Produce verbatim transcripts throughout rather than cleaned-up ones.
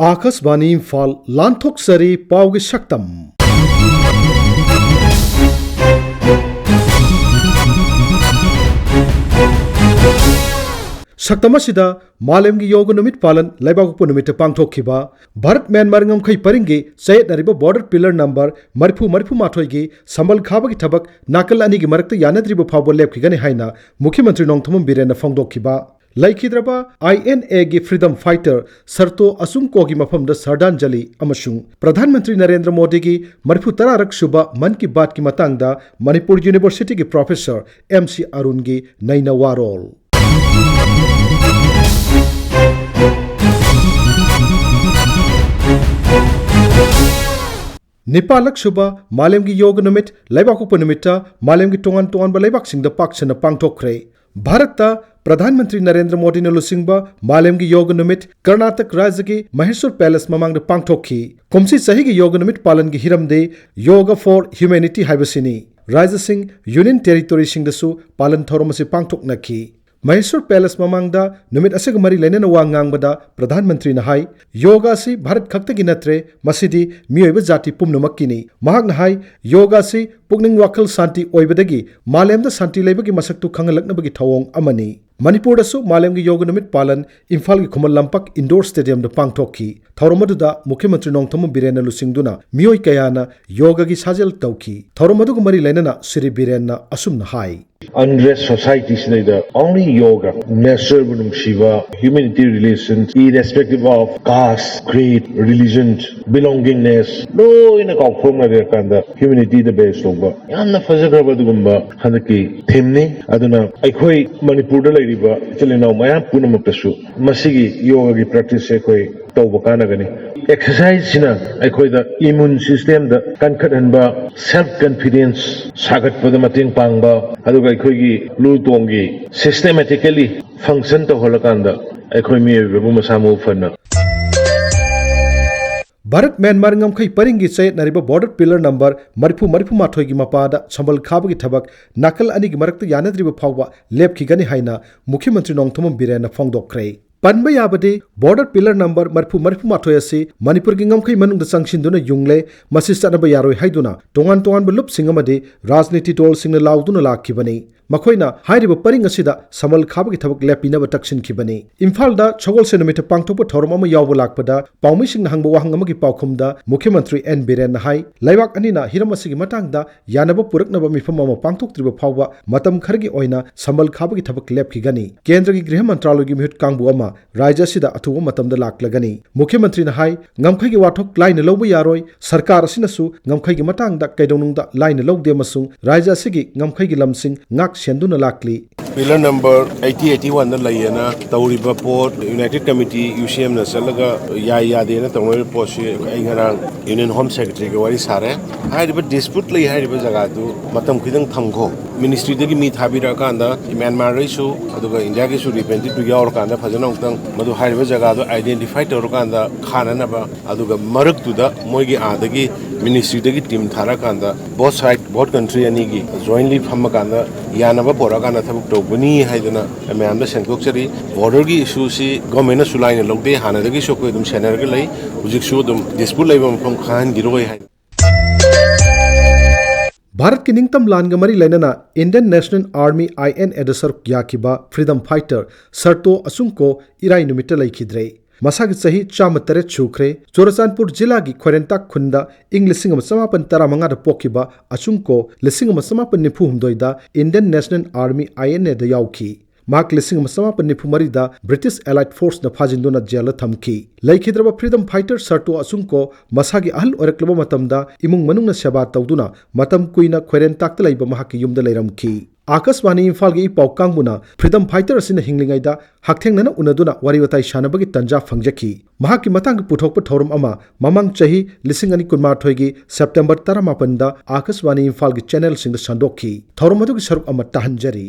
ꯑꯥꯀꯥꯁꯕꯥꯅꯤ ꯏꯝꯐꯥꯜ, ꯂꯥꯟꯊꯣꯛꯆꯔꯤ ꯄꯥꯎꯒꯤ ꯁꯛꯇꯝ꯫ ꯁꯛꯇꯝ ꯑꯁꯤꯗ ꯃꯥꯂꯦꯝꯒꯤ ꯌꯣꯒ ꯅꯨꯃꯤꯠ ꯄꯥꯂꯟ ꯂꯩꯕꯥꯛꯄꯣꯛꯄ ꯅꯨꯃꯤꯠꯇ ꯄꯥꯡꯊꯣꯛꯈꯤꯕ, ꯚꯥꯔꯠ ꯃ꯭ꯌꯥꯟꯃꯥꯔ ꯉꯝꯈꯩ ꯄꯔꯤꯡꯒꯤ ꯆꯌꯦꯠꯅꯔꯤꯕ ꯕꯣꯔꯗꯔ ꯄꯤꯂꯔ ꯅꯝꯕꯔ ꯃꯔꯤꯐꯨ ꯃꯔꯤꯐꯨꯃꯥꯊꯣꯏꯒꯤ ꯁꯝꯕꯜ ꯈꯥꯕꯒꯤ ꯊꯕꯛ ꯅꯥꯀꯜ ꯑꯅꯤꯒꯤ ꯃꯔꯛꯇ ꯌꯥꯅꯗ꯭ꯔꯤꯕ ꯐꯥꯎꯕ ꯂꯦꯞꯈꯤꯒꯅꯤ ꯍꯥꯏꯅ ꯃꯨꯈ꯭ꯌ ꯃꯟꯇ꯭ꯔꯤ ꯅꯣꯡꯊꯣꯝꯕꯝ ꯕꯤꯔꯦꯟꯅ ꯐꯣꯡꯗꯣꯛꯈꯤꯕ꯫ ꯂꯩꯈꯤꯗ꯭ꯔꯕ ꯑꯥꯏ ꯑꯦꯟ ꯑꯦꯒꯤ ꯐ꯭ꯔꯤꯗꯝ ꯐꯥꯏꯇꯔ ꯁꯔꯇꯣ ꯑꯆꯨꯡꯀꯣꯒꯤ ꯃꯐꯝꯗ ꯁꯔꯗꯥꯟꯖꯂꯤ ꯑꯃꯁꯨꯡ ꯄ꯭ꯔꯙꯥꯟ ꯃꯟꯇ꯭ꯔꯤ ꯅꯔꯦꯟꯗ꯭ꯔ ꯃꯣꯗꯤꯒꯤ ꯃꯔꯤꯐꯨ ꯇꯔꯥꯔꯛ ꯁꯨꯕ ꯃꯟ ꯀꯤ ꯕꯥꯠꯀꯤ ꯃꯇꯥꯡꯗ ꯃꯅꯤꯄꯨꯔ ꯌꯨꯅꯤꯚꯔꯁꯤꯇꯤꯒꯤ ꯄ꯭ꯔꯣꯐꯦꯁꯔ ꯑꯦꯝ ꯁꯤ ꯑꯔꯨꯟꯒꯤ ꯅꯩꯅ ꯋꯥꯔꯣꯜ꯫ ꯅꯤꯄꯥꯜꯂꯛ ꯁꯨꯕ ꯃꯥꯂꯦꯝꯒꯤ ꯌꯣꯒ ꯅꯨꯃꯤꯠ ꯂꯩꯕꯥꯛꯄꯣꯛꯄ ꯅꯨꯃꯤꯠꯇ ꯃꯥꯂꯦꯝꯒꯤ ꯇꯣꯉꯥꯟ ꯇꯣꯉꯥꯟꯕ ꯂꯩꯕꯥꯛꯁꯤꯡꯗ ꯄꯥꯛ ꯁꯟꯅ ꯄꯥꯡꯊꯣꯛꯈ꯭ꯔꯦ꯫ ꯚꯥꯔꯠꯇ ꯄ꯭ꯔꯙꯥꯟ ꯃꯟꯇ꯭ꯔꯤ ꯅꯔꯦꯟꯗ꯭ꯔ ꯃꯣꯗꯤꯅ ꯂꯨꯆꯤꯡꯕ ꯃꯥꯂꯦꯝꯒꯤ ꯌꯣꯒ ꯅꯨꯃꯤꯠ ꯀꯔꯅꯥꯇꯛ ꯔꯥꯖ꯭ꯌꯒꯤ ꯃꯍꯦꯁ꯭ꯋꯔ ꯄꯦꯂꯦꯁ ꯃꯃꯥꯡꯗ ꯄꯥꯡꯊꯣꯛꯈꯤ꯫ ꯀꯨꯝꯁꯤ ꯆꯍꯤꯒꯤ ꯌꯣꯒ ꯅꯨꯃꯤꯠ ꯄꯥꯂꯟꯒꯤ ꯍꯤꯔꯝꯗꯤ ꯌꯣꯒ ꯐꯣꯔ ꯍ꯭ꯌꯨꯃꯦꯅꯤꯇꯤ ꯍꯥꯏꯕꯁꯤꯅꯤ꯫ ꯔꯥꯖ꯭ꯌꯁꯤꯡ, ꯌꯨꯅꯤꯌꯟ ꯇꯦꯔꯤꯇꯣꯔꯤꯁꯤꯡꯗꯁꯨ ꯄꯥꯂꯟ ꯊꯧꯔꯝ ꯑꯁꯤ ꯄꯥꯡꯊꯣꯛꯅꯈꯤ꯫ ꯃꯍꯦꯁ꯭ꯋꯔ ꯄꯦꯂꯦꯁ ꯃꯃꯥꯡꯗ ꯅꯨꯃꯤꯠ ꯑꯁꯤꯒ ꯃꯔꯤ ꯂꯩꯅꯅ ꯋꯥ ꯉꯥꯡꯕꯗ ꯄ꯭ꯔꯙꯥꯟ ꯃꯟꯇ꯭ꯔꯤꯅ ꯍꯥꯏ, ꯌꯣꯒ ꯑꯁꯤ ꯚꯥꯔꯠ ꯈꯛꯇꯒꯤ ꯅꯠꯇ꯭ꯔꯦ, ꯃꯁꯤꯗꯤ ꯃꯤꯑꯣꯏꯕ ꯖꯥꯇꯤ ꯄꯨꯝꯅꯃꯛꯀꯤꯅꯤ꯫ ꯃꯍꯥꯛꯅ ꯍꯥꯏ, ꯌꯣꯒ ꯑꯁꯤ ꯄꯨꯛꯅꯤꯡ ꯋꯥꯈꯜ ꯁꯥꯟꯇꯤ ꯑꯣꯏꯕꯗꯒꯤ ꯃꯥꯂꯦꯝꯗ ꯁꯥꯟꯇꯤ ꯂꯩꯕꯒꯤ ꯃꯁꯛꯇꯨ ꯈꯪꯍꯜꯂꯛꯅꯕꯒꯤ ꯊꯧꯑꯣꯡ ꯑꯃꯅꯤ꯫ ꯃꯅꯤꯄꯨꯔꯗꯁꯨ ꯃꯥꯂꯦꯝꯒꯤ ꯌꯣꯒ ꯅꯨꯃꯤꯠ ꯄꯥꯂꯟ ꯏꯝꯐꯥꯜꯒꯤ ꯈꯨꯃꯟ ꯂꯝꯄꯥꯛ ꯏꯟꯗꯣꯔ ꯁ꯭ꯇꯦꯗꯤꯌꯝꯗ ꯄꯥꯡꯊꯣꯛꯈꯤ꯫ ꯊꯧꯔꯝ ꯑꯗꯨꯗ ꯃꯨꯈ꯭ꯌ ꯃꯟꯇ꯭ꯔꯤ ꯅꯣꯡꯊꯣꯝꯕꯝ ꯕꯤꯔꯦꯟꯅ ꯂꯨꯆꯤꯡꯗꯨꯅ ꯃꯤꯑꯣꯏ ꯀꯌꯥꯅ ꯌꯣꯒꯒꯤ ꯁꯥꯖꯦꯜ ꯇꯧꯈꯤ꯫ ꯊꯧꯔꯝ ꯑꯗꯨꯒ ꯃꯔꯤ ꯂꯩꯅꯅ ꯁ꯭ꯔꯤ ꯕꯤꯔꯦꯟꯅ ꯑꯁꯨꯝꯅ ꯍꯥꯏ꯫ Unrest society ꯁꯤꯗꯩꯗ only yoga, natureꯕꯨ ꯅꯨꯡꯁꯤꯕ, humanity relations, irrespective of caste, creed, religion, belongingness, ꯂꯣꯏꯅ ꯀꯥꯎꯊꯣꯛꯅꯔꯦ ꯀꯥꯟꯗ humanityꯗ base ꯇꯧꯕ ꯌꯥꯝꯅ ꯐꯖꯈ꯭ꯔꯕ ꯑꯗꯨꯒꯨꯝꯕ ꯍꯟꯗꯛꯀꯤ themeꯅꯤ꯫ ꯑꯗꯨꯅ ꯑꯩꯈꯣꯏ ꯃꯅꯤꯄꯨꯔꯗ ꯂꯩꯔꯤꯕ ꯏꯆꯤꯜ ꯏꯅꯥꯎ ꯃꯌꯥꯝ ꯄꯨꯝꯅꯃꯛꯇꯁꯨ ꯃꯁꯤꯒꯤ ꯌꯣꯒꯒꯤ practiceꯁꯦ ꯑꯩꯈꯣꯏ ꯇꯧꯕ ꯀꯥꯟꯅꯒꯅꯤ꯫ Exerciseꯁꯤꯅ ꯑꯩꯈꯣꯏꯗ immune systemꯗ ꯀꯟꯈꯠꯍꯟꯕ, self confidence ꯁꯥꯒꯠꯄꯗ ꯃꯇꯦꯡ ꯄꯥꯡꯕ, ꯑꯗꯨꯒ ꯑꯩꯈꯣꯏꯒꯤ ꯂꯨ ꯇꯣꯡꯒꯤ systematically function ꯇꯧꯍꯜꯂꯀꯥꯟꯗ ꯑꯩꯈꯣꯏ ꯃꯤꯑꯣꯏꯕꯕꯨ ꯃꯁꯥ ꯃꯎ ꯐꯅ ꯚꯥꯔꯠ ꯃ꯭ꯌꯥꯟꯃꯥꯔ ꯉꯝꯈꯩ ꯄꯔꯤꯡꯒꯤ ꯆꯌꯦꯠꯅꯔꯤꯕ ꯕꯣꯔꯗꯔ ꯄꯤꯂꯔ ꯅꯝꯕꯔ ꯃꯔꯤꯐꯨ ꯃꯔꯤꯐꯨꯃꯥꯊꯣꯏꯒꯤ ꯃꯄꯥꯗ ꯁꯝꯕꯜ ꯈꯥꯕꯒꯤ ꯊꯕꯛ ꯅꯥꯀꯜ ꯑꯅꯤꯒꯤ ꯃꯔꯛꯇ ꯌꯥꯅꯗ꯭ꯔꯤꯕ ꯐꯥꯎꯕ ꯂꯦꯞꯈꯤꯒꯅꯤ ꯍꯥꯏꯅ ꯃꯨꯈ꯭ꯌ ꯃꯟꯇ꯭ꯔꯤ ꯅꯣꯡꯊꯣꯝꯕꯝ ꯕꯤꯔꯦꯟꯅ ꯐꯣꯡꯗꯣꯛꯈ꯭ꯔꯦ꯫ ꯄꯟꯕ ꯌꯥꯕꯗꯤ, border pillar number ꯃꯔꯤꯐꯨ ꯃꯔꯤꯐꯨ ꯃꯥꯊꯣꯏ ꯑꯁꯤ ꯃꯅꯤꯄꯨꯔꯒꯤ ꯉꯝꯈꯩ ꯃꯅꯨꯡꯗ ꯆꯪꯁꯤꯟꯗꯨꯅ ꯌꯨꯡꯂꯦ, ꯃꯁꯤ ꯆꯠꯅꯕ ꯌꯥꯔꯣꯏ ꯍꯥꯏꯗꯨꯅ ꯇꯣꯉꯥꯟ ꯇꯣꯉꯥꯟꯕ ꯂꯨꯞꯁꯤꯡ ꯑꯃꯗꯤ ꯔꯥꯖꯅꯤꯇꯤ ꯗꯣꯜꯁꯤꯡꯅ ꯂꯥꯎꯗꯨꯅ ꯂꯥꯛꯈꯤꯕꯅꯤ꯫ ꯃꯈꯣꯏꯅ ꯍꯥꯏꯔꯤꯕ ꯄꯔꯤꯡ ꯑꯁꯤꯗ ꯁꯃꯜ ꯈꯥꯕꯒꯤ ꯊꯕꯛ ꯂꯦꯞꯄꯤꯅꯕ ꯇꯛꯁꯤꯟꯈꯤꯕꯅꯤ꯫ ꯏꯝꯐꯥꯜꯗ ꯁꯒꯣꯜꯁꯦꯟ ꯅꯨꯃꯤꯠꯇ ꯄꯥꯡꯊꯣꯛꯄ ꯊꯧꯔꯝ ꯑꯃ ꯌꯥꯎꯕ ꯂꯥꯛꯄꯗ ꯄꯥꯎꯃꯤꯁꯤꯡꯅ ꯍꯪꯕ ꯋꯥꯍꯪ ꯑꯃꯒꯤ ꯄꯥꯎꯈꯨꯝꯗ ꯃꯨꯈ꯭ꯌꯃꯟꯇ꯭ꯔꯤ ꯑꯦꯟ ꯕꯤꯔꯦꯟꯅ ꯍꯥꯏ, ꯂꯩꯕꯥꯛ ꯑꯅꯤꯅ ꯍꯤꯔꯝ ꯑꯁꯤꯒꯤ ꯃꯇꯥꯡꯗ ꯌꯥꯅꯕ ꯄꯨꯔꯛꯅꯕ ꯃꯤꯐꯝ ꯑꯃ ꯄꯥꯡꯊꯣꯛꯇ꯭ꯔꯤꯕ ꯐꯥꯎꯕ ꯃꯇꯝ ꯈꯔꯒꯤ ꯑꯣꯏꯅ ꯁꯃꯜ ꯈꯥꯕꯒꯤ ꯊꯕꯛ ꯂꯦꯞꯈꯤꯒꯅꯤ꯫ ꯀꯦꯟꯗ꯭ꯔꯒꯤ ꯒ꯭ꯔꯤꯍ ꯃꯟꯇ꯭ꯔꯥꯂꯌꯒꯤ ꯃꯤꯍꯨꯠ ꯀꯥꯡꯕꯨ ꯑꯃ ꯔꯥꯖ꯭ꯌ ꯑꯁꯤꯗ ꯑꯊꯨꯕ ꯃꯇꯝꯗ ꯂꯥꯛꯂꯒꯅꯤ꯫ ꯃꯨꯈ꯭ꯌꯃꯟꯇ꯭ꯔꯤꯅ ꯍꯥꯏ, ꯉꯝꯈꯩꯒꯤ ꯋꯥꯊꯣꯛ ꯂꯥꯏꯅ ꯂꯧꯕ ꯌꯥꯔꯣꯏ, ꯁꯔꯀꯥꯔ ꯑꯁꯤꯅꯁꯨ ꯉꯝꯈꯩꯒꯤ ꯃꯇꯥꯡꯗ ꯀꯩꯗꯧꯅꯨꯡꯗ ꯂꯥꯏꯅ ꯂꯧꯗꯦ ꯑꯃꯁꯨꯡ ꯔꯥꯖ꯭ꯌ ꯑꯁꯤꯒꯤ ꯉꯝꯈꯩꯒꯤ ꯂꯝꯁꯤꯡ ꯉꯥꯛ ꯁꯦꯟꯗꯨꯅ ꯂꯥꯛꯂꯤ꯫ Pillar number eighty eighty one ꯗ ꯂꯩꯌꯦꯅ ꯇꯧꯔꯤꯕ ꯄꯣꯠ, United Committee, U C M ꯅ ꯆꯠꯂꯒ ꯌꯥꯏ ꯌꯥꯗꯦꯅ ꯇꯧꯅꯔꯤꯕ ꯄꯣꯠꯁꯤ ꯑꯩ ꯉꯔꯥꯡ Union Home Secretary ꯒ ꯋꯥꯔꯤ ꯁꯥꯔꯦ꯫ ꯍꯥꯏꯔꯤꯕ dispute ꯂꯩ ꯍꯥꯏꯔꯤꯕ ꯖꯒꯥꯗꯨ ꯃꯇꯝ ꯈꯤꯇꯪ ꯊꯝꯈꯣ꯫ Ministry ꯗꯒꯤ ꯃꯤ ꯊꯥꯕꯤꯔꯛꯑꯀꯥꯟꯗ ꯃ꯭ꯌꯥꯟꯃꯥꯔꯗꯩꯁꯨ ꯑꯗꯨꯒ ꯏꯟꯗꯤꯌꯥꯒꯤꯁꯨ representative ꯌꯥꯎꯔꯀꯥꯟꯗ ꯐꯖꯅ ꯑꯃꯨꯛꯇꯪ ꯃꯗꯨ ꯍꯥꯏꯔꯤꯕ ꯖꯒꯥꯗꯣ identify ꯇꯧꯔꯀꯥꯟꯗ ꯈꯥꯅꯅꯕ, ꯑꯗꯨꯒ ꯃꯔꯛꯇꯨꯗ ꯃꯣꯏꯒꯤ ꯑꯥꯗꯒꯤ ministry ꯗꯒꯤ team ꯊꯥꯔꯛꯑꯀꯥꯟꯗ both side, both country ꯑꯅꯤꯒꯤ jointly ꯐꯝꯃꯀꯥꯟꯗ ꯌꯥꯅꯕ ꯄꯣꯔꯛꯑꯀꯥꯟꯗ ꯊꯕꯛ ꯇꯧꯒꯅꯤ ꯍꯥꯏꯗꯅ ꯃꯌꯥꯝꯗ ꯁꯦꯡꯗꯣꯛꯆꯔꯤ꯫ Border ꯒꯤ issue ꯁꯤ government ꯅꯁꯨ ꯂꯥꯏꯅ ꯂꯧꯗꯦ, ꯍꯥꯟꯅꯗꯒꯤꯁꯨ ꯑꯩꯈꯣꯏ ꯑꯗꯨꯝ ꯁꯦꯟꯅꯔꯒ ꯂꯩ꯫ ꯍꯧꯖꯤꯛꯁꯨ ꯑꯗꯨꯝ dispute ꯂꯩꯕ ꯃꯐꯝ ꯈꯥꯍꯟꯈꯤꯔꯣꯏ ꯍꯥꯏ꯫ ꯚꯥꯔꯠꯀꯤ ꯅꯤꯡꯇꯝ ꯂꯥꯟꯒ ꯃꯔꯤ ꯂꯩꯅꯅ Indian National Army, I N A ꯗ ꯁꯔꯨꯛ ꯌꯥꯈꯤꯕ freedom fighter ꯁꯔꯇꯣ ꯑꯆꯨꯡꯀꯣ ꯏꯔꯥꯏ ꯅꯨꯃꯤꯠꯇ ꯂꯩꯈꯤꯗ꯭ꯔꯦ꯫ ꯃꯁꯥꯒꯤ ꯆꯍꯤ ꯆꯥꯝꯃ ꯇꯔꯦꯠ ꯁꯨꯈ꯭ꯔꯦ꯫ ꯆꯨꯔꯆꯥꯟꯄꯨꯔ ꯖꯤꯂꯥꯒꯤ ꯈꯣꯏꯔꯦꯟꯇꯥꯛ ꯈꯨꯟꯗ ꯏꯪ ꯂꯤꯁꯤꯡ ꯑꯃ ꯆꯃꯥꯄꯟ ꯇꯔꯥꯃꯉꯥꯗ ꯄꯣꯛꯈꯤꯕ ꯑꯆꯨꯡꯀꯣ ꯂꯤꯁꯤꯡ ꯑꯃ ꯆꯃꯥꯄꯟ ꯅꯤꯐꯨ ꯍꯨꯝꯗꯣꯏꯗ Indian National Army, I N A ꯗ ꯌꯥꯎꯈꯤ꯫ ꯃꯍꯥꯛ ꯂꯤꯁꯤꯡ ꯑꯃ ꯆꯃꯥꯄꯟ ꯅꯤꯐꯨ ꯃꯔꯤꯗ British Allied Force ꯅ ꯐꯥꯖꯤꯟꯗꯨꯅ ꯖꯦꯜꯗ ꯊꯝꯈꯤ꯫ ꯂꯩꯈꯤꯗ꯭ꯔꯕ freedom fighter ꯁꯔꯇꯣ ꯑꯆꯨꯡꯀꯣ ꯃꯁꯥꯒꯤ ꯑꯍꯜ ꯑꯣꯏꯔꯛꯂꯕ ꯃꯇꯝꯗ ꯏꯃꯨꯡ ꯃꯅꯨꯡꯅ ꯁꯦꯕꯥ ꯇꯧꯗꯨꯅ ꯃꯇꯝ ꯀꯨꯏꯅ ꯈꯣꯏꯔꯦꯟꯇꯥꯛꯇ ꯂꯩꯕ ꯃꯍꯥꯛꯀꯤ ꯌꯨꯝꯗ ꯂꯩꯔꯝꯈꯤ꯫ ꯑꯥꯀꯥꯁꯕꯥꯅꯤ ꯏꯝꯐꯥꯜꯒꯤ ꯏ ꯄꯥꯎ ꯀꯥꯡꯕꯨꯅ freedom fighter ꯑꯁꯤꯅ ꯍꯤꯡꯂꯤꯉꯩꯗ ꯍꯛꯊꯦꯡꯅꯅ ꯎꯅꯗꯨꯅ ꯋꯥꯔꯤ ꯋꯥꯇꯥꯏ ꯁꯥꯟꯅꯕꯒꯤ ꯇꯟꯖꯥ ꯐꯪꯖꯈꯤ꯫ ꯃꯍꯥꯛꯀꯤ ꯃꯇꯥꯡꯗ ꯄꯨꯊꯣꯛꯄ ꯊꯧꯔꯝ ꯑꯃ ꯃꯃꯥꯡ ꯆꯍꯤ ꯂꯤꯁꯤꯡ ꯑꯅꯤ ꯀꯨꯟꯃꯥꯊꯣꯏꯒꯤ September ꯇꯔꯥꯃꯥꯄꯟꯗ ꯑꯥꯀꯥꯁꯕꯥꯅꯤ ꯏꯝꯐꯥꯜꯒꯤ channel ꯁꯤꯡꯗ ꯁꯟꯗꯣꯛꯈꯤ꯫ ꯊꯧꯔꯝ ꯑꯗꯨꯒꯤ ꯁꯔꯨꯛ ꯑꯃ ꯇꯥꯍꯟꯖꯔꯤ꯫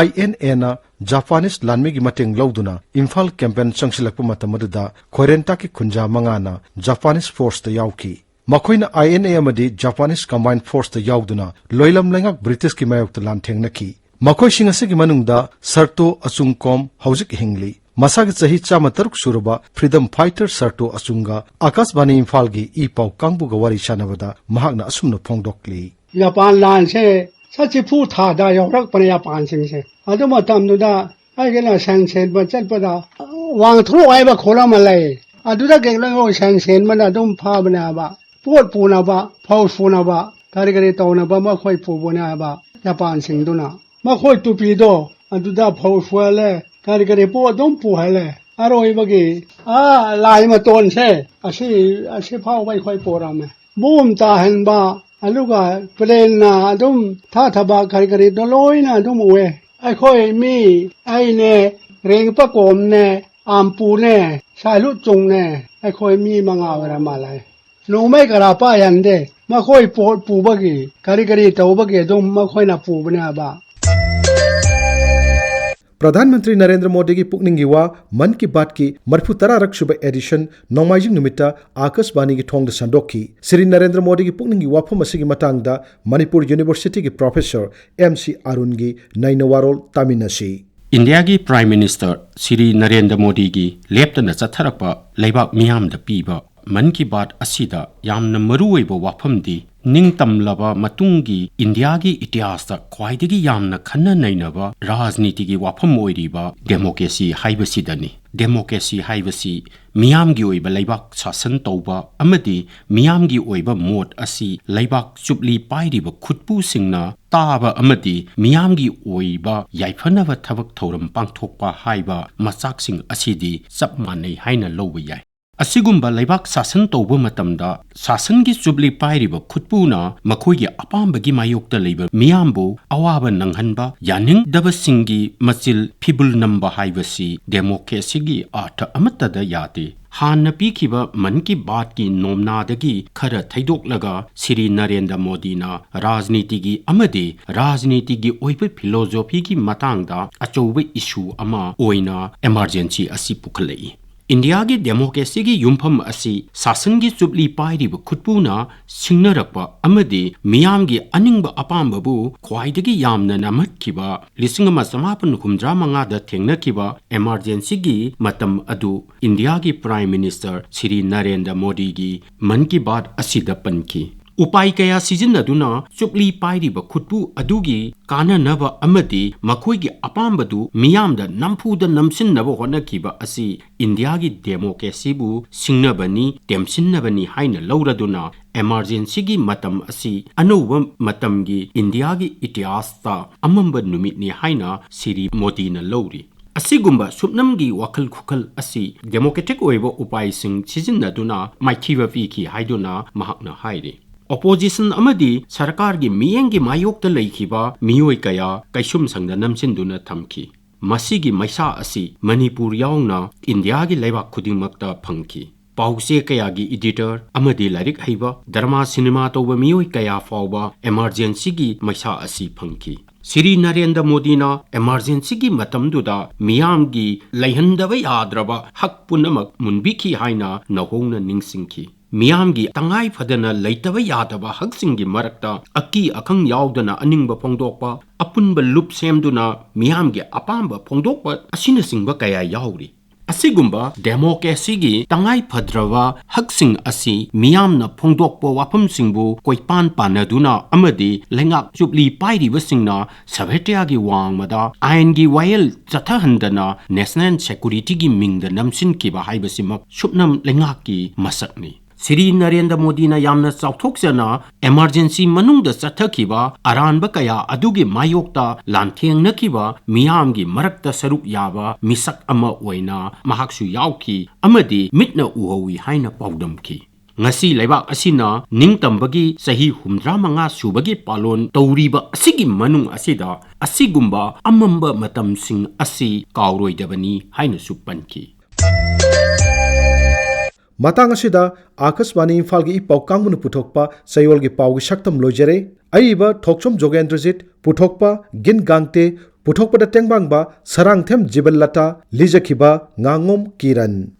I N A ꯅ Japanese ꯂꯥꯟꯃꯤꯒꯤ ꯃꯇꯦꯡ ꯂꯧꯗꯨꯅ ꯏꯝꯐꯥꯜ campaign ꯆꯪꯁꯤꯜꯂꯛꯄ ꯃꯇꯝ ꯑꯗꯨꯗ ꯈꯣꯏꯔꯦꯟꯇꯥꯛꯀꯤ ꯈꯨꯟꯖꯥ ꯃꯉꯥꯅ Japanese force ꯇ ꯌꯥꯎꯈꯤ꯫ ꯃꯈꯣꯏꯅ I N A ꯑꯃꯗꯤ Japanese Combined Force ꯇ ꯌꯥꯎꯗꯨꯅ ꯂꯣꯏꯂꯝ ꯂꯩꯉꯥꯛ British ꯀꯤ ꯃꯥꯌꯣꯛꯇ ꯂꯥꯟꯊꯦꯡꯅꯈꯤ꯫ ꯃꯈꯣꯏꯁꯤꯡ ꯑꯁꯤꯒꯤ ꯃꯅꯨꯡꯗ ꯁꯔꯇꯣ ꯑꯆꯨꯡꯀꯣꯝ ꯍꯧꯖꯤꯛ ꯍꯤꯡꯂꯤ꯫ ꯃꯁꯥꯒꯤ ꯆꯍꯤ ꯆꯥꯝꯃ ꯇꯔꯨꯛ ꯁꯨꯔꯕ freedom fighter ꯁꯔꯇꯣ ꯑꯆꯨꯡꯒ ꯑꯀꯥꯁꯕꯥꯅꯤ ꯏꯝꯐꯥꯜꯒꯤ ꯏ ꯄꯥꯎ ꯀꯥꯡꯕꯨꯒ ꯋꯥꯔꯤ ꯁꯥꯟꯅꯕꯗ ꯃꯍꯥꯛꯅ ꯑꯁꯨꯝꯅ ꯐꯣꯡꯗꯣꯛꯂꯤ꯫ ꯖꯄꯥꯟ ꯂꯥꯟꯁꯦ ꯁꯖꯤꯕꯨ ꯊꯥꯗ ꯌꯧꯔꯛꯄꯅꯦ ꯖꯄꯥꯟꯁꯤꯡꯁꯦ꯫ ꯑꯗꯨ ꯃꯇꯝꯗꯨꯗ ꯑꯩꯒꯤꯅ ꯁꯟ ꯁꯦꯟꯕ ꯆꯠꯄꯗ ꯋꯥꯡꯊ꯭ꯔꯣꯛ ꯍꯥꯏꯕ ꯈꯨꯜ ꯑꯃ ꯂꯩ꯫ ꯑꯗꯨꯗ ꯀꯩꯅꯣ ꯁꯟ ꯁꯦꯟꯕꯅ ꯑꯗꯨꯝ ꯐꯕꯅꯦ ꯍꯥꯏꯕ꯫ ꯄꯣꯠ ꯄꯨꯅꯕ, ꯐꯧ ꯁꯨꯅꯕ, ꯀꯔꯤ ꯀꯔꯤ ꯇꯧꯅꯕ ꯃꯈꯣꯏ ꯄꯨꯕꯅꯦ ꯍꯥꯏꯕ ꯖꯄꯥꯟꯁꯤꯡꯗꯨꯅ꯫ ꯃꯈꯣꯏ ꯇꯨꯄꯤꯗꯣ ꯑꯗꯨꯗ ꯐꯧ ꯁꯨꯍꯜꯂꯦ, ꯀꯔꯤ ꯀꯔꯤ ꯄꯣꯠ ꯑꯗꯨꯝ ꯄꯨꯍꯜꯂꯦ꯫ ꯑꯔꯣꯏꯕꯒꯤ ꯑꯥ ꯂꯥꯏ ꯃꯇꯣꯟꯁꯦ ꯑꯁꯤ, ꯑꯁꯤ ꯐꯥꯎꯕ ꯑꯩꯈꯣꯏ ꯄꯣꯔꯝꯃꯦ꯫ ꯕꯣꯝ ꯇꯥꯍꯟꯕ, ꯑꯗꯨꯒ ꯄ꯭ꯂꯦꯟꯅ ꯑꯗꯨꯝ ꯊꯥꯊꯕ ꯀꯔꯤ ꯀꯔꯤꯗꯣ ꯂꯣꯏꯅ ꯑꯗꯨꯝ ꯎꯑꯦ꯫ ꯑꯩꯈꯣꯏ ꯃꯤ, ꯑꯩꯅꯦ, ꯔꯦꯡꯄ ꯀꯣꯝꯅꯦ, ꯑꯥꯝꯄꯨꯅꯦ, ꯁꯥꯏꯂꯨꯠ ꯆꯨꯡꯅꯦ, ꯑꯩꯈꯣꯏ ꯃꯤ ꯃꯉꯥ ꯑꯣꯏꯔ ꯃꯥꯜꯂꯦ꯫ ꯅꯣꯡꯃꯩ ꯀꯔꯥ ꯄꯥꯏꯍꯟꯗꯦ꯫ ꯃꯈꯣꯏ ꯄꯣꯠ ꯄꯨꯕꯒꯤ, ꯀꯔꯤ ꯀꯔꯤ ꯇꯧꯕꯒꯤ ꯑꯗꯨꯝ ꯃꯈꯣꯏꯅ ꯄꯨꯕꯅꯦ ꯍꯥꯏꯕ꯫ ꯄ꯭ꯔꯙꯥꯟ ꯃꯟꯇ꯭ꯔꯤ ꯅꯔꯦꯟꯗ꯭ꯔ ꯃꯣꯗꯤꯒꯤ ꯄꯨꯛꯅꯤꯡꯒꯤ ꯋꯥ ꯃꯟ ꯀꯤ ꯕꯥꯠꯀꯤ ꯃꯔꯤꯐꯨ ꯇꯔꯥꯔꯛ ꯁꯨꯕ edition ꯅꯣꯡꯃꯥꯏꯖꯤꯡ ꯅꯨꯃꯤꯠꯇ ꯑꯥꯀꯥꯁꯕꯥꯅꯤꯒꯤ ꯊꯣꯡꯗ ꯁꯟꯗꯣꯛꯈꯤ꯫ ꯁ꯭ꯔꯤ ꯅꯔꯦꯟꯗ꯭ꯔ ꯃꯣꯗꯤꯒꯤ ꯄꯨꯛꯅꯤꯡꯒꯤ ꯋꯥꯐꯝ ꯑꯁꯤꯒꯤ ꯃꯇꯥꯡꯗ ꯃꯅꯤꯄꯨꯔ ꯌꯨꯅꯤꯚꯔꯁꯤꯇꯤꯒꯤ ꯄ꯭ꯔꯣꯐꯦꯁꯔ ꯑꯦꯝ ꯁꯤ ꯑꯔꯨꯟꯒꯤ ꯅꯩꯅ ꯋꯥꯔꯣꯜ ꯇꯥꯃꯤꯟꯅꯁꯤ꯫ ꯏꯟꯗꯤꯌꯥꯒꯤ ꯄ꯭ꯔꯥꯏꯝ ꯃꯤꯅꯤꯁꯇꯔ ꯁ꯭ꯔꯤ ꯅꯔꯦꯟꯗ꯭ꯔ ꯃꯣꯗꯤꯒꯤ ꯂꯦꯞꯇꯅ ꯆꯠꯊꯔꯛꯄ ꯂꯩꯕꯥꯛ ꯃꯤꯌꯥꯝꯗ ꯄꯤꯕ ꯃꯟ ꯀꯤ ꯕꯥꯠ ꯑꯁꯤꯗ ꯌꯥꯝꯅ ꯃꯔꯨꯑꯣꯏꯕ ꯋꯥꯐꯝꯗꯤ ꯅꯤꯡꯇꯝꯂꯕ ꯃꯇꯨꯡꯒꯤ ꯏꯟꯗꯤꯌꯥꯒꯤ ꯏꯇꯤꯍꯥꯁꯇ ꯈ꯭ꯋꯥꯏꯗꯒꯤ ꯌꯥꯝꯅ ꯈꯟꯅ ꯅꯩꯅꯕ ꯔꯥꯖꯅꯤꯇꯤꯒꯤ ꯋꯥꯐꯝ ꯑꯣꯏꯔꯤꯕ ꯗꯦꯃꯣꯀ꯭ꯔꯦꯁꯤ ꯍꯥꯏꯕꯁꯤꯗꯅꯤ꯫ ꯗꯦꯃꯣꯀ꯭ꯔꯦꯁꯤ ꯍꯥꯏꯕꯁꯤ ꯃꯤꯌꯥꯝꯒꯤ ꯑꯣꯏꯕ ꯂꯩꯕꯥꯛ ꯁꯥꯁꯟ ꯇꯧꯕ ꯑꯃꯗꯤ ꯃꯤꯌꯥꯝꯒꯤ ꯑꯣꯏꯕ ꯃꯣꯠ ꯑꯁꯤ ꯂꯩꯕꯥꯛ ꯆꯨꯞꯂꯤ ꯄꯥꯏꯔꯤꯕ ꯈꯨꯠꯄꯨꯁꯤꯡꯅ ꯇꯥꯕ ꯑꯃꯗꯤ ꯃꯤꯌꯥꯝꯒꯤ ꯑꯣꯏꯕ ꯌꯥꯏꯐꯅꯕ ꯊꯕꯛ ꯊꯧꯔꯝ ꯄꯥꯡꯊꯣꯛꯄ ꯍꯥꯏꯕ ꯃꯆꯥꯛꯁꯤꯡ ꯑꯁꯤꯗꯤ ꯆꯞ ꯃꯥꯟꯅꯩ ꯍꯥꯏꯅ ꯂꯧꯕ ꯌꯥꯏ꯫ ꯑꯁꯤꯒꯨꯝꯕ ꯂꯩꯕꯥꯛ ꯁꯥꯁꯟ ꯇꯧꯕ ꯃꯇꯝꯗ ꯁꯥꯁꯟꯒꯤ ꯆꯨꯞꯂꯤ ꯄꯥꯏꯔꯤꯕ ꯈꯨꯠꯄꯨꯅ ꯃꯈꯣꯏꯒꯤ ꯑꯄꯥꯝꯕꯒꯤ ꯃꯥꯌꯣꯛꯇ ꯂꯩꯕ ꯃꯤꯌꯥꯝꯕꯨ ꯑꯋꯥꯕ ꯅꯪꯍꯟꯕ, ꯌꯥꯅꯤꯡꯗꯕꯁꯤꯡꯒꯤ ꯃꯆꯤꯜ ꯐꯤꯕꯨꯜ ꯅꯝꯕ ꯍꯥꯏꯕꯁꯤ ꯗꯦꯃꯣꯀ꯭ꯔꯦꯁꯤꯒꯤ ꯑꯥꯔꯊ ꯑꯃꯠꯇꯗ ꯌꯥꯗꯦ꯫ ꯍꯥꯟꯅ ꯄꯤꯈꯤꯕ ꯃꯟ ꯀꯤ ꯕꯥꯠꯀꯤ ꯅꯣꯝꯅꯥꯗꯒꯤ ꯈꯔ ꯊꯩꯗꯣꯛꯂꯒ ꯁ꯭ꯔꯤ ꯅꯔꯦꯟꯗ꯭ꯔ ꯃꯣꯗꯤꯅ ꯔꯥꯖꯅꯤꯇꯤꯒꯤ ꯑꯃꯗꯤ ꯔꯥꯖꯅꯤꯇꯤꯒꯤ ꯑꯣꯏꯕ ꯐꯤꯂꯣꯖꯣꯐꯤꯒꯤ ꯃꯇꯥꯡꯗ ꯑꯆꯧꯕ ꯏꯁꯨ ꯑꯃ ꯑꯣꯏꯅ ꯏꯃꯔꯖꯦꯟꯁꯤ ꯑꯁꯤ ꯄꯨꯈꯠꯂꯛꯏ꯫ ꯏꯟꯗꯤꯌꯥꯒꯤ ꯗꯦꯃꯣꯀ꯭ꯔꯦꯁꯤꯒꯤ ꯌꯨꯝꯐꯝ ꯑꯁꯤ ꯁꯥꯁꯟꯒꯤ ꯆꯨꯞꯂꯤ ꯄꯥꯏꯔꯤꯕ ꯈꯨꯠꯄꯨꯅ ꯁꯤꯡꯅꯔꯛꯄ ꯑꯃꯗꯤ ꯃꯤꯌꯥꯝꯒꯤ ꯑꯅꯤꯡꯕ ꯑꯄꯥꯝꯕꯕꯨ ꯈ꯭ꯋꯥꯏꯗꯒꯤ ꯌꯥꯝꯅ ꯅꯝꯍꯠꯈꯤꯕ ꯂꯤꯁꯤꯡ ꯑꯃ ꯆꯃꯥꯄꯟ ꯍꯨꯝꯗ꯭ꯔꯥ ꯃꯉꯥꯗ ꯊꯦꯡꯅꯈꯤꯕ emergencyꯒꯤ ꯃꯇꯝ ꯑꯗꯨ ꯏꯟꯗꯤꯌꯥꯒꯤ Prime Minister ꯁ꯭ꯔꯤ ꯅꯔꯦꯟꯗ꯭ꯔ ꯃꯣꯗꯤꯒꯤ ꯃꯟ ꯀꯤ ꯕꯥꯠ ꯑꯁꯤꯗ ꯄꯟꯈꯤ꯫ ꯎꯄꯥꯏ ꯀꯌꯥ ꯁꯤꯖꯤꯟꯅꯗꯨꯅ ꯆꯨꯞꯂꯤ ꯄꯥꯏꯔꯤꯕ ꯈꯨꯠꯄꯨ ꯑꯗꯨꯒꯤ ꯀꯥꯟꯅꯅꯕ ꯑꯃꯗꯤ ꯃꯈꯣꯏꯒꯤ ꯑꯄꯥꯝꯕꯗꯨ ꯃꯤꯌꯥꯝꯗ ꯅꯝꯐꯨꯗ ꯅꯝꯁꯤꯟꯅꯕ ꯍꯣꯠꯅꯈꯤꯕ ꯑꯁꯤ ꯏꯟꯗꯤꯌꯥꯒꯤ ꯗꯦꯃꯣꯀ꯭ꯔꯦꯁꯤꯕꯨ ꯁꯤꯡꯅꯕꯅꯤ, ꯇꯦꯝꯁꯤꯟꯅꯕꯅꯤ ꯍꯥꯏꯅ ꯂꯧꯔꯗꯨꯅ emergencyꯒꯤ ꯃꯇꯝ ꯑꯁꯤ ꯑꯅꯧꯕ ꯃꯇꯝꯒꯤ ꯏꯟꯗꯤꯌꯥꯒꯤ ꯏꯇꯤꯍꯥꯁꯇ ꯑꯃꯝꯕ ꯅꯨꯃꯤꯠꯅꯤ ꯍꯥꯏꯅ ꯁ꯭ꯔꯤ ꯃꯣꯗꯤꯅ ꯂꯧꯔꯤ꯫ ꯑꯁꯤꯒꯨꯝꯕ ꯁꯨꯞꯅꯝꯒꯤ ꯋꯥꯈꯜ ꯈꯨꯈꯜ ꯑꯁꯤ democratic ꯑꯣꯏꯕ ꯎꯄꯥꯏꯁꯤꯡ ꯁꯤꯖꯤꯟꯅꯗꯨꯅ ꯃꯥꯏꯊꯤꯕ ꯄꯤꯈꯤ ꯍꯥꯏꯗꯨꯅ ꯃꯍꯥꯛꯅ ꯍꯥꯏꯔꯤ꯫ Opposition ꯑꯃꯗꯤ ꯁꯔꯀꯥꯔꯒꯤ ꯃꯤꯠꯌꯦꯡꯒꯤ ꯃꯥꯌꯣꯛꯇ ꯂꯩꯈꯤꯕ ꯃꯤꯑꯣꯏ ꯀꯌꯥ ꯀꯩꯁꯨꯝꯁꯪꯗ ꯅꯝꯁꯤꯟꯗꯨꯅ ꯊꯝꯈꯤ꯫ ꯃꯁꯤꯒꯤ ꯃꯩꯁꯥ ꯑꯁꯤ ꯃꯅꯤꯄꯨꯔ ꯌꯥꯎꯅ ꯏꯟꯗꯤꯌꯥꯒꯤ ꯂꯩꯕꯥꯛ ꯈꯨꯗꯤꯡꯃꯛꯇ ꯐꯪꯈꯤ꯫ ꯄꯥꯎꯆꯦ ꯀꯌꯥꯒꯤ editor ꯑꯃꯗꯤ ꯂꯥꯏꯔꯤꯛ ꯍꯩꯕ, drama cinema ꯇꯧꯕ ꯃꯤꯑꯣꯏ ꯀꯌꯥ ꯐꯥꯎꯕ emergencyꯒꯤ ꯃꯩꯁꯥ ꯑꯁꯤ ꯐꯪꯈꯤ꯫ ꯁ꯭ꯔꯤ ꯅꯔꯦꯟꯗ꯭ꯔ ꯃꯣꯗꯤꯅ emergencyꯒꯤ ꯃꯇꯝꯗꯨꯗ ꯃꯤꯌꯥꯝꯒꯤ ꯂꯩꯍꯟꯗꯕ ꯌꯥꯗ꯭ꯔꯕ ꯍꯛ ꯄꯨꯝꯅꯃꯛ ꯃꯨꯟꯕꯤꯈꯤ ꯍꯥꯏꯅ ꯅꯧꯍꯧꯅ ꯅꯤꯡꯁꯤꯡꯈꯤ꯫ ꯃꯤꯌꯥꯝꯒꯤ ꯇꯉꯥꯏ ꯐꯗꯅ ꯂꯩꯇꯕ ꯌꯥꯗꯕ ꯍꯛꯁꯤꯡꯒꯤ ꯃꯔꯛꯇ ꯑꯀꯤ ꯑꯈꯪ ꯌꯥꯎꯗꯅ ꯑꯅꯤꯡꯕ ꯐꯣꯡꯗꯣꯛꯄ, ꯑꯄꯨꯟꯕ ꯂꯨꯞ ꯁꯦꯝꯗꯨꯅ ꯃꯤꯌꯥꯝꯒꯤ ꯑꯄꯥꯝꯕ ꯐꯣꯡꯗꯣꯛꯄ ꯑꯁꯤꯅꯆꯤꯡꯕ ꯀꯌꯥ ꯌꯥꯎꯔꯤ꯫ ꯑꯁꯤꯒꯨꯝꯕ democracyꯒꯤ ꯇꯉꯥꯏ ꯐꯗ꯭ꯔꯕ ꯍꯛꯁꯤꯡ ꯑꯁꯤ ꯃꯤꯌꯥꯝꯅ ꯐꯣꯡꯗꯣꯛꯄ ꯋꯥꯐꯝꯁꯤꯡꯕꯨ ꯀꯣꯏꯄꯥꯟ ꯄꯥꯟꯅꯗꯨꯅ ꯑꯃꯗꯤ ꯂꯩꯉꯥꯛ ꯆꯨꯞꯂꯤ ꯄꯥꯏꯔꯤꯕꯁꯤꯡꯅ ꯁꯥꯍꯤꯇ꯭ꯌꯒꯤ ꯋꯥꯡꯃꯗ ꯑꯥꯏꯟꯒꯤ ꯋꯥꯌꯦꯜ ꯆꯠꯊꯍꯟꯗꯅ national securityꯒꯤ ꯃꯤꯡꯗ ꯅꯝꯁꯤꯟꯈꯤꯕ ꯍꯥꯏꯕꯁꯤꯃꯛ ꯁꯨꯞꯅꯝ ꯂꯩꯉꯥꯛꯀꯤ ꯃꯁꯛꯅꯤ꯫ ꯁ꯭ꯔꯤ ꯅꯔꯦꯟꯗ꯭ꯔ ꯃꯣꯗꯤꯅ ꯌꯥꯝꯅ ꯆꯥꯎꯊꯣꯛꯆꯅ emergency ꯃꯅꯨꯡꯗ ꯆꯠꯊꯈꯤꯕ ꯑꯔꯥꯟꯕ ꯀꯌꯥ ꯑꯗꯨꯒꯤ ꯃꯥꯌꯣꯛꯇ ꯂꯥꯟꯊꯦꯡꯅꯈꯤꯕ ꯃꯤꯌꯥꯝꯒꯤ ꯃꯔꯛꯇ ꯁꯔꯨꯛ ꯌꯥꯕ ꯃꯤꯁꯛ ꯑꯃ ꯑꯣꯏꯅ ꯃꯍꯥꯛꯁꯨ ꯌꯥꯎꯈꯤ ꯑꯃꯗꯤ ꯃꯤꯠꯅ ꯎꯍꯧꯏ ꯍꯥꯏꯅ ꯄꯥꯎꯗꯝꯈꯤ꯫ ꯉꯁꯤ ꯂꯩꯕꯥꯛ ꯑꯁꯤꯅ ꯅꯤꯡꯇꯝꯕꯒꯤ ꯆꯍꯤ ꯍꯨꯝꯗ꯭ꯔꯥ ꯃꯉꯥ ꯁꯨꯕꯒꯤ ꯄꯥꯂꯣꯟ ꯇꯧꯔꯤꯕ ꯑꯁꯤꯒꯤ ꯃꯅꯨꯡ ꯑꯁꯤꯗ ꯑꯁꯤꯒꯨꯝꯕ ꯑꯃꯝꯕ ꯃꯇꯝꯁꯤꯡ ꯑꯁꯤ ꯀꯥꯎꯔꯣꯏꯗꯕꯅꯤ ꯍꯥꯏꯅꯁꯨ ꯄꯟꯈꯤ꯫ ꯃꯇꯥꯡ ꯑꯁꯤꯗ ꯑꯥꯀꯥꯁꯕꯥꯅꯤ ꯏꯝꯐꯥꯜꯒꯤ ꯏ ꯄꯥꯎ ꯀꯥꯡꯕꯨꯅ ꯄꯨꯊꯣꯛꯄ ꯆꯌꯣꯜꯒꯤ ꯄꯥꯎꯒꯤ ꯁꯛꯇꯝ ꯂꯣꯏꯖꯔꯦ꯫ ꯑꯏꯕ ꯊꯣꯛꯆꯣꯝ ꯖꯣꯒꯦꯟꯗ꯭ꯔꯖꯤꯠ, ꯄꯨꯊꯣꯛꯄ ꯒꯤꯟ ꯒꯥꯡꯇꯦ, ꯄꯨꯊꯣꯛꯄꯗ ꯇꯦꯡꯕꯥꯡꯕ ꯁꯔꯥꯡꯊꯦꯝ ꯖꯤꯕꯟꯂꯇꯥ, ꯂꯤꯖꯈꯤꯕ ꯉꯥꯉꯣꯝ ꯀꯤꯔꯟ꯫